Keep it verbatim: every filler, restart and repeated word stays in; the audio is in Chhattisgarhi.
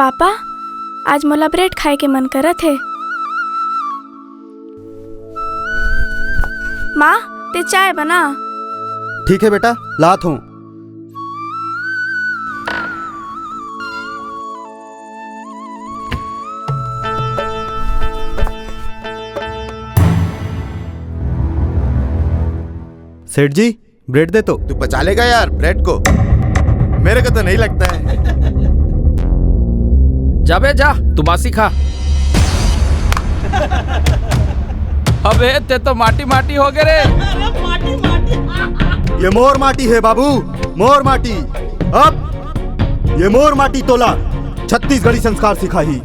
पापा, आज मोला ब्रेड खाए के मन करत हे। माँ, ते चाय बना। ठीक है बेटा, लात हूँ। सेठ जी, ब्रेड दे तो। तू पचा लेगा यार ब्रेड को? मेरे को तो नहीं लगता है। जा बे जा, तू मासी खा। अबे ते तो माटी माटी हो गए रे। ये मोर माटी है बाबू, मोर माटी। अब ये मोर माटी तोला छत्तीसगढ़ी संस्कार सिखाही।